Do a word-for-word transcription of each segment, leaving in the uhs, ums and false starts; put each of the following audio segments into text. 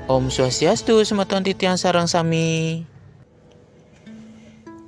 Om Swastiastu, semeton titiang sareng sami.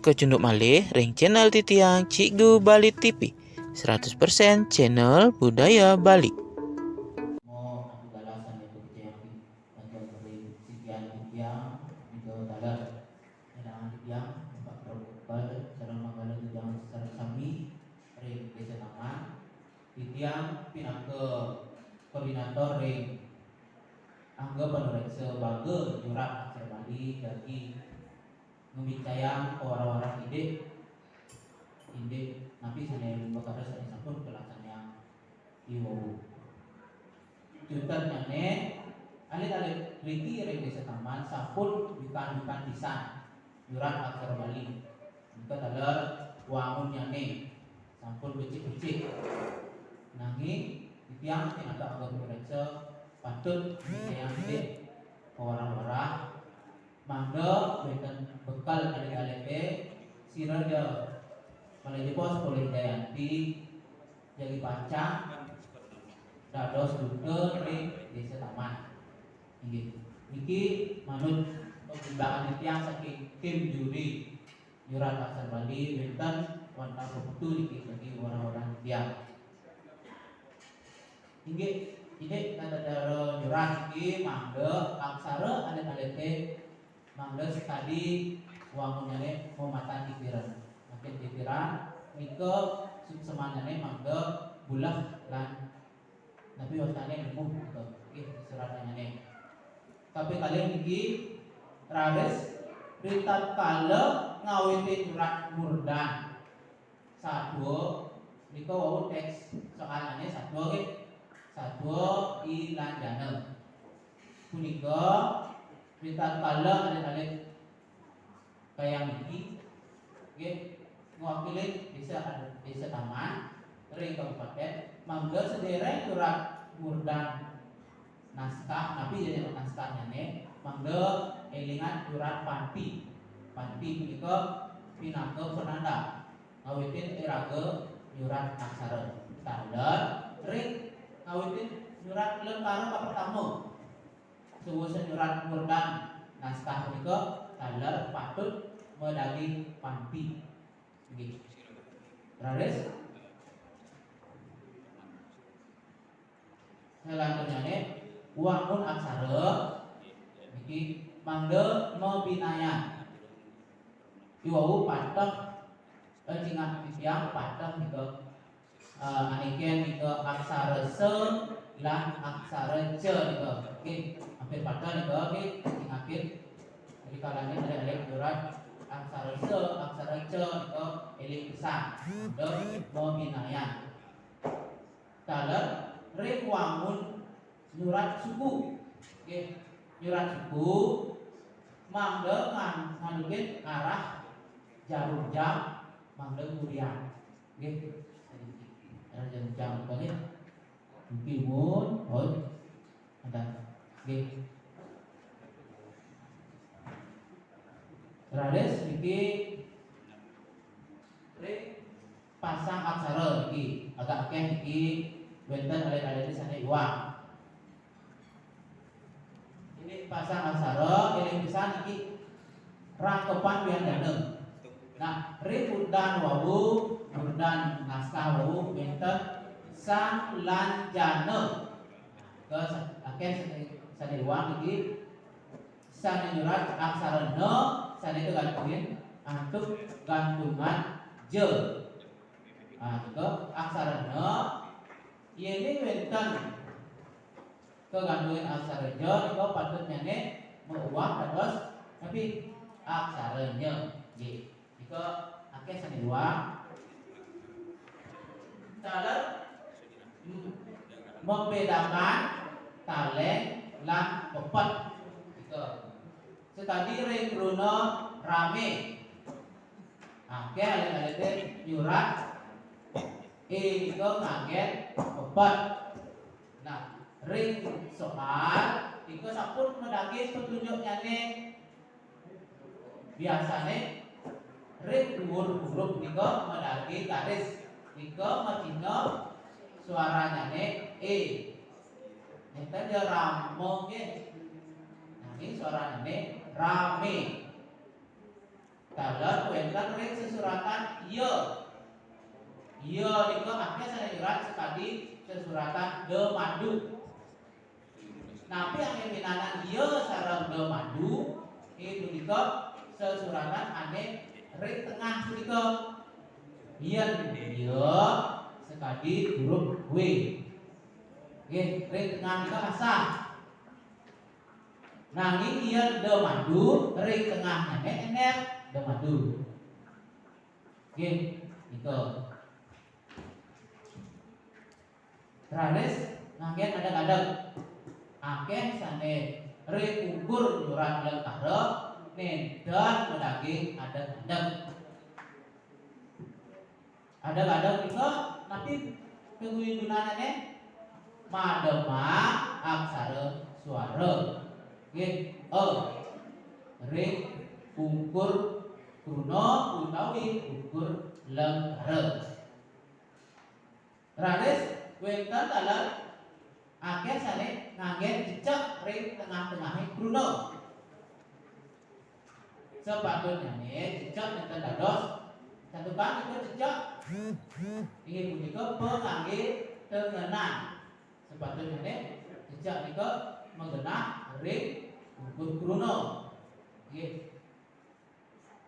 Kecunduk malih ring channel titiang, Cikgu Bali T V, seratus persen channel budaya Bali. Mo anugala sane pacayang bantuan ring sikian titiang, nika taler. Ngenang titiang, Bapak Protokol, sareng manggala titiang sareng sami ring Desa Taman. Titiang pinaka koordinator ring angga panureksa baga nyurat aksara Bali jagi ngamincayang pawarah-warah indik, indik napi sane makara sane sampun kalaksanayang iwau. Cutetnyane, alit-alit riki ring Desa Taman sampun wikan-wikan pisan nyurat aksara Bali. Nika taler wangunnyane sampun becik-becik. Nanging titiang pinaka angga panureksa patut ngamicayang indik pawarah-warah mangda wenten bekel alit-alite, sira ja malih jebos polih Jayanti, jagi pacang dados duta ring Desa Taman. Inggih. Niki manut pamindaan titiang saking tim juri nyurat aksara Bali, wenten wantah pepetu niki bagi warah-warah titiang. Inggih, indik tata cara nyurat niki mangda aksara alit-alite mangda sakadi wangunnyane mamatan titiran. Makin titiran nika suksemannane mangda buleh lan napi wastane nemuh nika. Nggih, suratnyane. Kapikalih niki raris ritatkala ngawitin nyurat murdan satua, nika wau teks soalnyane satua nggih. Satua I lan Jana. Punika ritatkala alit-alit kayang niki nggih ngwakilin desa, desa Taman ring kabupaten, mangda sedereng nyurat murdan naskah, napi jani naskahnyane, mangda elingan nyurat panti. Panti punika pinaka penanda ngawitin iraga nyurat aksara. Taler ring ngawitin nyurat lengkara kapertama. Sawusan nyurat murdan naskah punika taler patut madaging panti. Nggih. Raris salanturnyane wangun aksara niki mangda mabinayan. Iwau pateh, eh, cingak titiang pateh nika, eh, aniken nika aksara sa lan aksara ja nika. Nggih, hampir pateh nika, nggih, cingakin. Jadi kalane alit-alit nyurat aksara sa, aksara ja nika eling pisan. Mangda mabinayan. Taler ring wangun nyurat suku. Nggih, nyurat suku mangda ngan-, nganutin arah jarum jam mangda ngurian. Nggih. Arah jarum jam apa nggih? Mungkin mun, oh, ada. Nggih. Raris niki ring pasang aksara niki, agak akeh niki wenten alit-alit sane iwang. Ini pasang aksara, eling pisan niki rangkepan wianjana. Nah, ring murdan wau, murdan naskah wau wenten sang lan jana. Ke sa-, akeh sane, sane iwang niki sane nyurat aksara na, sane kagantungin antuk gantungan ja. Ah, nika aksara na, yene wenten kagantungin aksara ja, nika patutnyane maubah dados napi? Aksara nya. Nggih. Nika akeh sane iwang. Taler membedakan taleng lan pepet. Nika. Sakadi ring kruna rame. Akeh alit-alite nyurat e nika nganggen pepet. Nah, ring soal nika sampun madaging petunjuknyane. Biasane ring duur huruf nika madaging garis, nika macingak suaranyane e. Nenten ja rama nggih. Suarane rame. Taler wenten ring sesuratan iya. Iya nika akéh sane nyurat sakadi sesuratan da madu. Napi akéh minanang iya sareng da madu, inggih punika sesuratan ane ring tengah punika. Yen iya sakadi huruf W. Nggih, ring tengah nika kasah. Nanging yen da madu, ring tengahnyane ener da madu. Nggih, gitu. Raris nganggen adeg-adeg. Akéh sane ring ungkur nyurat lengkara, nenten madaging adeg-adeg. Adeg-adeg nika napi pigunaanane? Mademang aksara suara. Nggih, a. Ring ungkur kruna utawi ungkur lengkara. Raris wenten taler akéh sane nganggen cecek ring tengah-tengahe kruna. Sapatutnyane cecek nenten dados santukan nika cecek. Inggih punika pangangge tengenan. Sapatutnyane cecek nika magenah ring ungkur kruna. Nggih.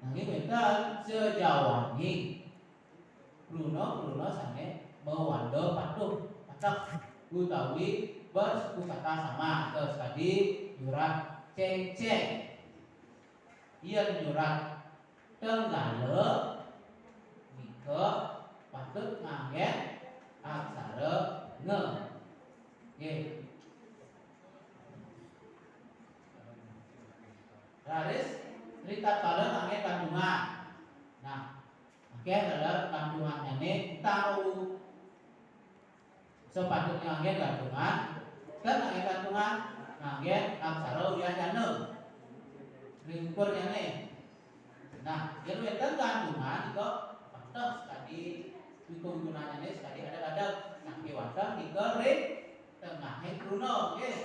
Nanging wenten sajawaning kruna-kruna sane mawanda patuh, pateh, utawi bersuku kata sama, kados kadi nyurat cengceng. Yen nyurat tenggala, nika patut nganggen aksara nga. Nggih. Raris ritatkala ngangge gantungan. Nah, akéh taler gantungannyane utang wau. Sapatutne ngangge gantungan, ten ngangge gantungan, ngangge aksara wianjana. Ring ungkurnyane. Nah, yen wenten gantungan nika pateh sakadi pigunaannyane sakadi adeg-adeg. Nah, kewanten nika ring tengahing kruna, nggih.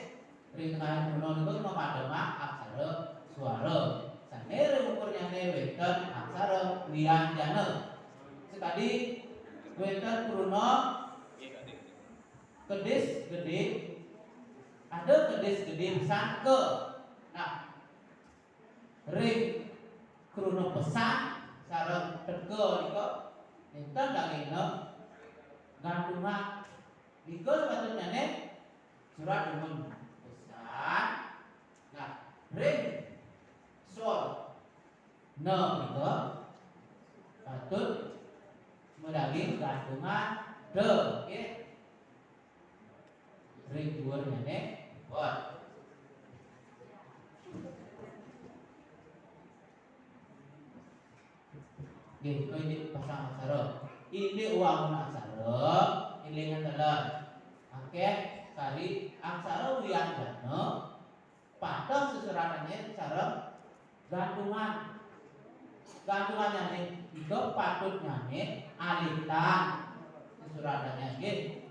Ring tengahing kruna nika mademang aksara suara. Sane ring ungkurnyane wenten aksara wianjana. Sakadi wenten kruna kedis gedhe, ada kedis gedhe pesan ke. Nah, ring kruna pesan sareng teka nika nenten dagingna gantungan. Nika sepatutnyane surat dumun pesan. Nah, ring sor na nika patut madaging gantungan da, nggih. Ring dhuwurnyane, wah. Nggih, nika indik pasang aksara. Indik wangun aksara, elingan taler. Akéh kari aksara wianjana pateh sesuratane sareng gantungan. Gantungannyane nika patutnyane alitan sesuratane, nggih.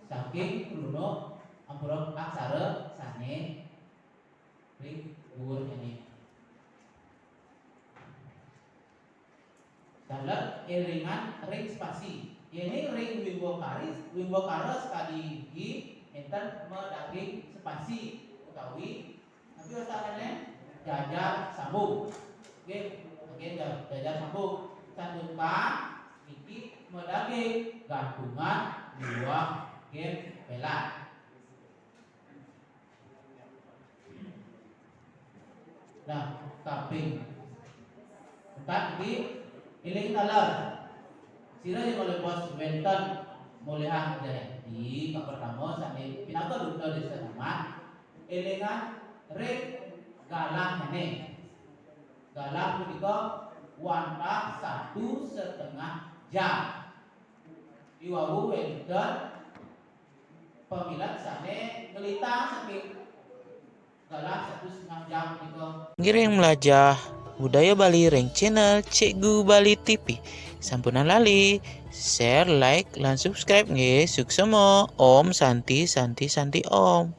Saking kruna ampura aksara sane ring dhuwurnyane. Taler elingan ring spasi. Yene ring wimbakari, wimbakara sakadi niki enten madaging spasi utawi napi wastanane? Jajar sambung. Nggih, nggih ja-, jajar sambung. Santukan niki madaging gantungan miwah gempelan. Nah, kaping empat niki, eling taler. Sira yen malebos wenten mulihang Jayanti, kapertama sane pinaka duta Desa Taman, elingan ring galahnyane. Galah punika wantah satu setengah jam. Iwau wenten pamilet sane nglintang saking galah satu setengah jam punika. Ngiring melajah budaya Bali ring channel Cikgu Bali T V. Sampunang lali share, like, lan subscribe nggih. Suksma. Om Santi, Santi, Santi Om.